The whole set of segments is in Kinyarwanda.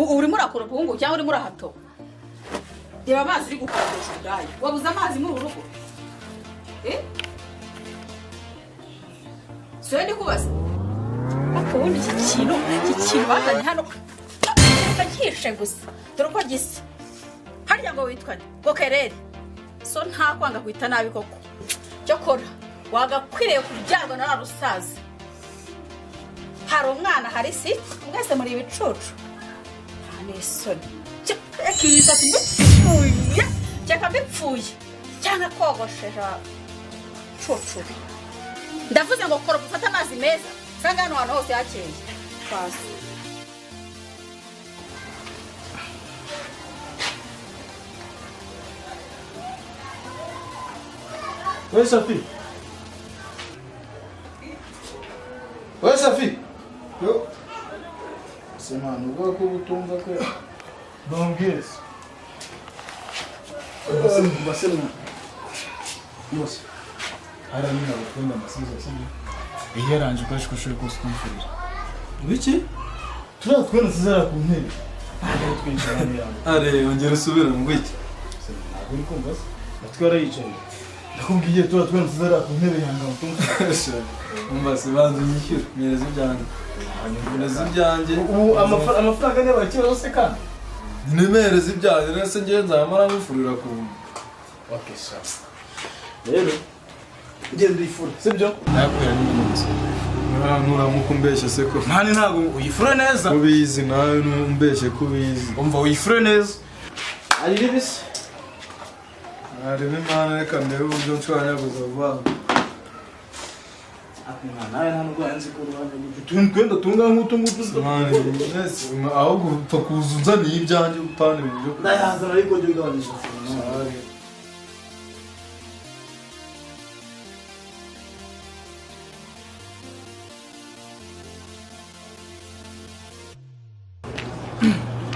Ubu urimo urakoropa ubu cyangwa urimo urahatoba? Reba amazi uri gukoropesha ubwayo. Wabuze amazi muri uru rugo? Soya ndi kubaza. Ariko ubundi iki kintu bazanye hano kishe gusa. Dore uko gisa. Harya ngo witwa nde? Ngo Kerere. So nta kwanga kwita nabi koko. Cyokora wagakwiriye kubyarwa na rusaza. Hari umwana hari si mwese muri ibicucu. Nta n'isoni. Imisatsi mbipfuye. Cyaka mbipfuye. Cyangwa kogosheja cucu. Ndavuze ngo koropa ufate amazi meza. Sanga hano hantu hose hakeye. Pasi. We Safi. We Safi. Yo. Sema nuko ko utumva ko. Bambwiye. Basema. Yose. Ara nyina bakunda amasizo sibyo. Iyo yaranje ukoresha uko ushoboye kose kumfurira. Biki? Turiya twene tuzara ku ntebe. Ntabwo twinjira hano yawe. Are ongera usubire mu biki? Ntabwo uri kumva se? Natwe yarayicaye. Ndakubwiye turiya twene tuzara ku ntebe yanga utumva. Umva se banza unyishyure mpereza ibyanjye. Mpereza ibyanjye. Ubu amafaranga niba ikibazo se kandi? Nimereza ibyanjye rero se ngewe nzamara ngufurira ku buntu. Okay sha. Rero ugenda uyifura sibyo? Nakwira n'umunsi. Nuramuka umbeshye se ko. Mani ntabwo uyifura neza. Ubizi nawe umbeshye ko ubizi. Umva uyifure neza. Ari ribisi. Arimo Imana reka ndebe uburyo nshwanyaguza vuba. Nawe nta nubwo nzi ko uruhande utuntu twenda tungana nk'utu ngutu. Mani ahubwo upfa kuza unzaniye ibyanjye upana ibintu byo. Ndayazana ariko jya ugabanyije.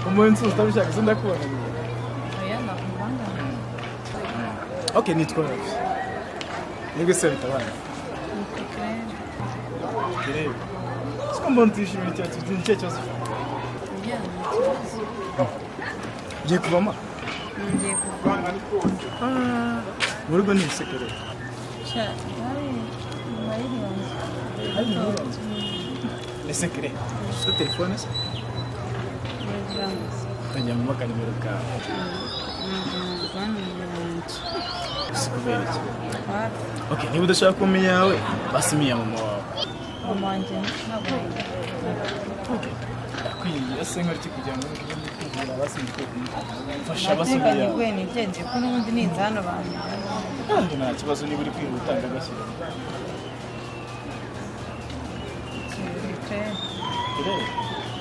Umunsi utabishaka se ndakubona. Oya nakubangamiye. Okay nitwa Ravi. Nibwo se bitabana. Kirebe. Siko mbona utishimiye icyo nicyo kibazo. Ugiye kuvamo? Ngiye kuvamo. Mu rugo ni ibisekere. Sha, hari nyuma y'iriya nzu. Ese kire, ufite telefone se? Ukajya mu makanimero kawe. Si kubera iki? Okay, niba udashaka kumenya yawe, basi miya mama wawe. Mama wanjye ntabwo. Okay. Ndakwingingira se nkora iki kugira ngo nkubwire basi mfasha basi miya yawe. Ndateganya nigenje ko n'ubundi ninza hano bantu. Kandi nta kibazo niba uri kwihuta ndagashyira.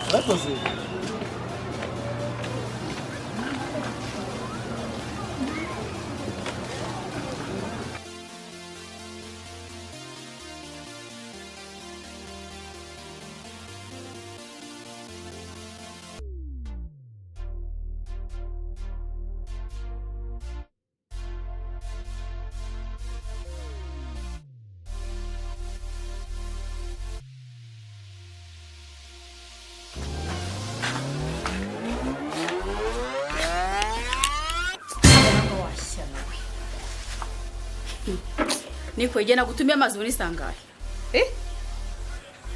Urakoze. Niko igena gutumia amazi muri sangahe?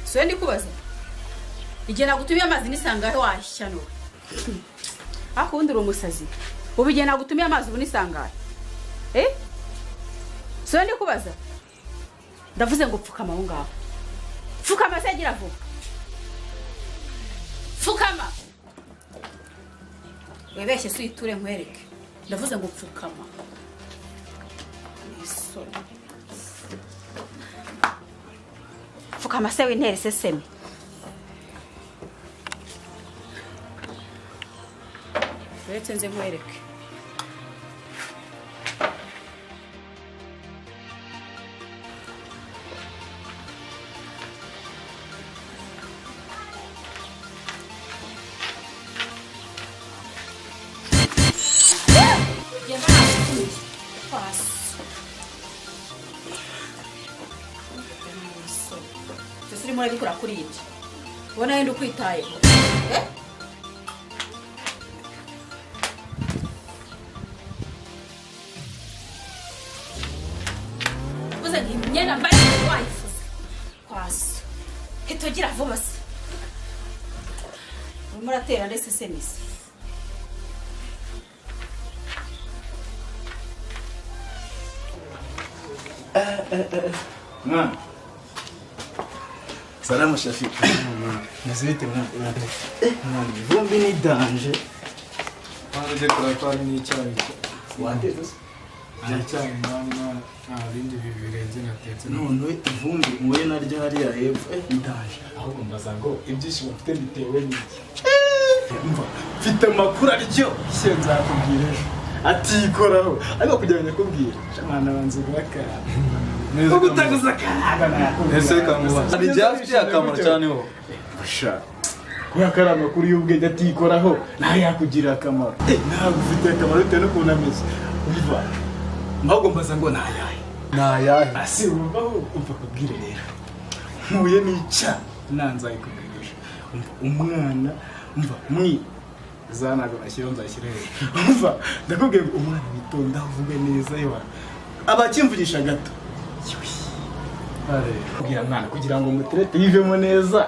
So ndi kubaza. Igena gutumia amazi ni sangahe washyano? Ako undi uri umusazi. Ubu igena gutumia amazi muri sangahe? So ndi kubaza. Ndavuze ngo pfukama aho ngaho. Pfukama se gira vuba. Pfukama. Webeshye se uyiture nkwereke. Ndavuze ngo pfukama. Pfukama se wintere seseme. Uretse nze nkwereke. Urimo urabikora kuri ibyo ubona wenda ukwitayeho. Ndavuze nti imyenda mbaye wayifuze kwaso hitogira vuba se urimo uratera ndetse semisi Mwana. Salamu Shafi. Meze bite mwana? Mwana, ivumbi ni danger. Mwana uje kurakora n'icyayi. Watetse se? Icyayi mwana nta bindi birenze natetse. None ivumbi muye naryo hariya hepfo ni danger. Ahubwo mbaza ngo ibyishimo mfite bitewe n'iki? Mva, mfite amakuru aryoshye nzakubwira ejo. Atikoraho ariko kugira ngo nyakubwire mwana banze guhakara ugutaguza karanga Ese kamubaza bijyafite akamaro cyane ho busha kubera ko ari amakuru y'ubwenge atikoraho nawe yakugirira akamaro ntabwo ufite akamaro bitewe n'ukuntu ameze umva ahubwo mbaza ngo nayahe nayahe ase wumvaho umva kubwire rero mpuye n'icya nanzayikubwirisha umva umwana umva mwi za ntabwo nashyiraho nzashyira hejuru umva ndakubwiye ngo umwana witonda uvuge neza yewe abakimvugisha gato kubwira mwana kugira ngo muterete yivemo neza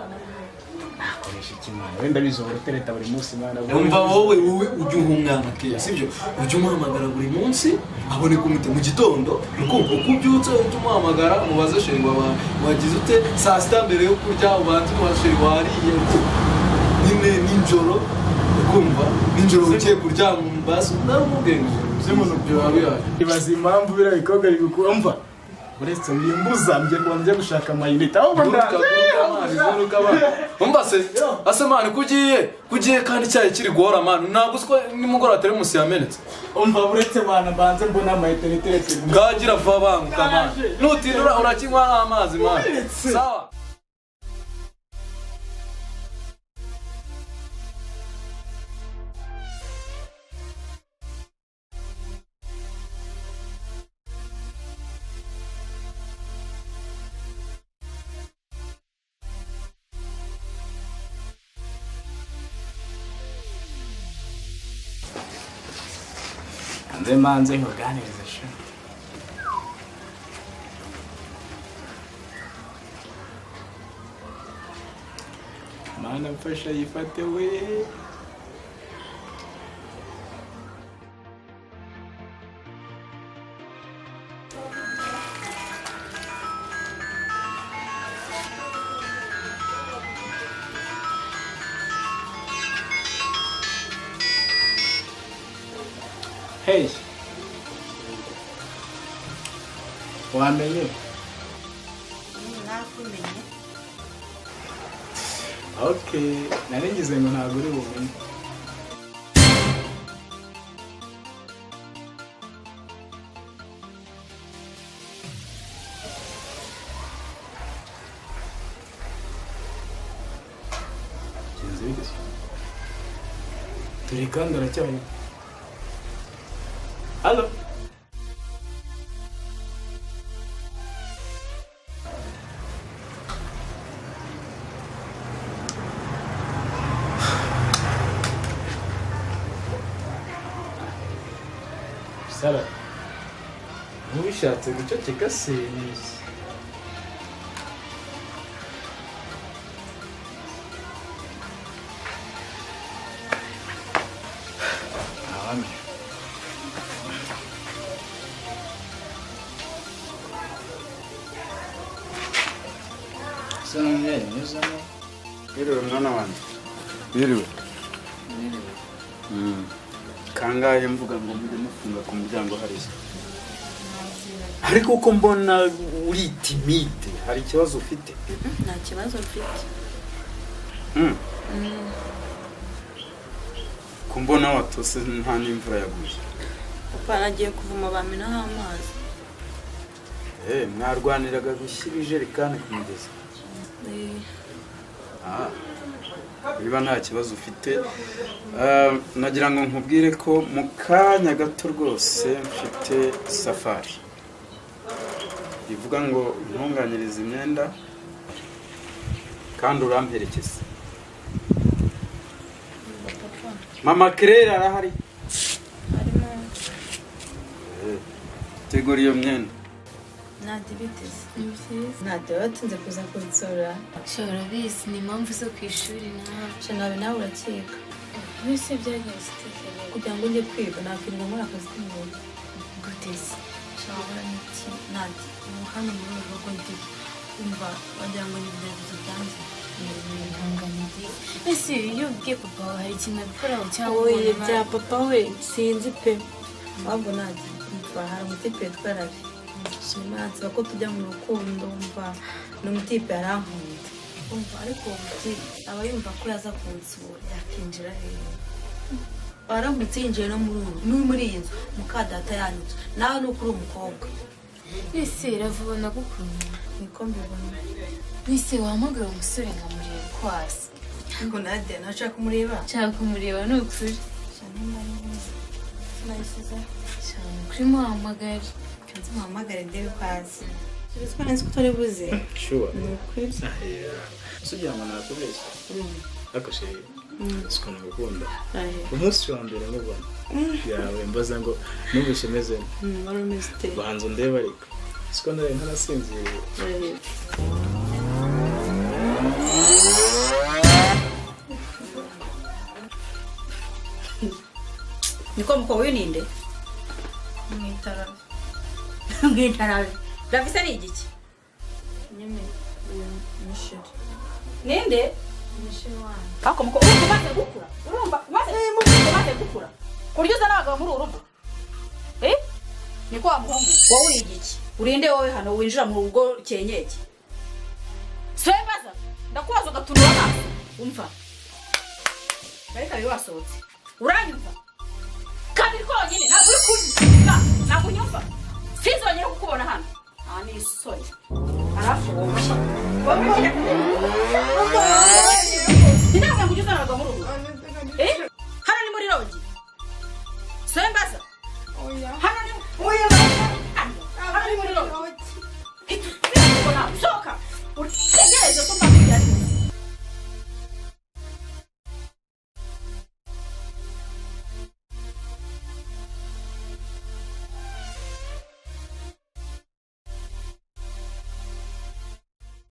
nakoresha iki mwana wenda bizobora utereta buri munsi mwana umva wowe ujya uha umwana keya sibyo ujya umuhamagara buri munsi abone kumute mu gitondo ukumva uko ubyutse ujya umuhamagara mubaze sheri wagize ute saa sita mbere yo kurya ubanze umubaze sheri wariye nyine nijoro ukumva nijoro ugiye kuryama basi naramubwiye ngo ibaza impamvu biriya bikorwa bigukumva uretse wimbuza njye kubanza njya gushaka amayinite ahubwo umva se ase mani kugiye kandi icyayi kiri guhora mani ntabwo uziko nimugoroba teremusi yamenetse umva uretse mwana mbanze mbona amayinite niteretse bwagira vuba banguka mani nutinura urakinywa n'amazi mani sawa Nze manze nkuganirize sha. Mana mfasha yifate we. Hey. Wamenye? Nakumenye. Okay, nari ngize ngo ntabwo uri bumenye. Genze bite se? Turi kandi aracyari. Halo. Sara, ntubishatse guceceka se ni iki? Ntawamenya. Asa n'umwenyuzamo. Wiriwe mwana wanjye. Wiriwe. Kangahe mvuga ngo mujye mufunga ku muryango hariya. Ariko uko mbona uri timide, hari ikibazo ufite? Nta kibazo mfite. Ko mbona watose nta n'imvura yaguye. Papa nagiye kuvoma bamenaho amazi. Mwarwaniraga gushyira ijerekani ku mugezi. Niba nta kibazo ufite nagira ngo nkubwire ko mu kanya gato rwose mfite safari ivuga ngo ntunganyirize imyenda kandi uramperekeza. Mama Claire arahari tegura iyo myenda. Ntabwo biteze. Ni byiza. Ntabwo watinze kuza kunsura. Shobora bizi ni impamvu zo ku ishuri nawe. Nawe nawe urakeka. Mbese byagenze utekereza. Kugira ngo njye kwiga nakwirirwa nkora akazi k'umuntu. Guteze. Shobora n'iki ntabwo ubu hano muri uru rugo ndi umva wagira ngo ni ibigeragezo byanjye. Ese iyo ubwiye papa wawe hari ikintu abikoraho cyangwa Oye ubona bya papa we sinzi pe. Ahubwo ntabwo umva hari umutipe witwa Ravi. Shima ansaba ko tujya mu rukundo umva ni umutipe arankunda. Umva ariko uwo mutipe aba yumva ko yaza kunsura yakinjira hehe. Aramutse yinjiye no muri uru no muri iyi nzu muka data yanyuze nawe ni uko uri umukobwa. Ese Ravi ubona agukunda? Niko mbibona. Ese wahamagara umusore nkamureba ko hasi. Ngo Nadia nawe ushaka kumureba? Nshaka kumureba ni ukuri. Sinayisize. Cyane kuri muhamagare. Kanze muhamagare ndebe ko azi. Subiza ko nzi ko utari buze. Sure. Ni ukuri. Sugira ngo nakubeshya. Ariko sheri, siko nagukunda. Umunsi wa mbere nkubona. Yawe mbaza ngo numvise meze nte. Wari umeze ute? Banza undebe ariko. Siko nari ntarasinziriye. Niko mukobwa uyu ninde? Mwitara. Mwitarabe. Ravise ni igiki? Nyine uyu ni sheri. Ninde? Ni sheri wanjye. Ako mukobwa urumva umaze gukura. Urumva umaze gukura. Kurya uzana abagabo muri uru rugo. Eh? Niko wa muhungu wowe uri igiki? Urinde wowe hano winjira mu rugo cyenyege. Swembaza ndakubaza ugatunura amaso. Umva. Bareka bibe wasohotse. Uranyumva? Kabiri konyine ntabwo uri kunyumva. Ntabwo unyumva. Sinzongera kukubona hano. Ah ni isoni. Alafu wowe. Wowe Ndabona ngo ujye uzana abagabo muri uru rugo. Eh? Hano ni muri rogi. Swembaza. Hano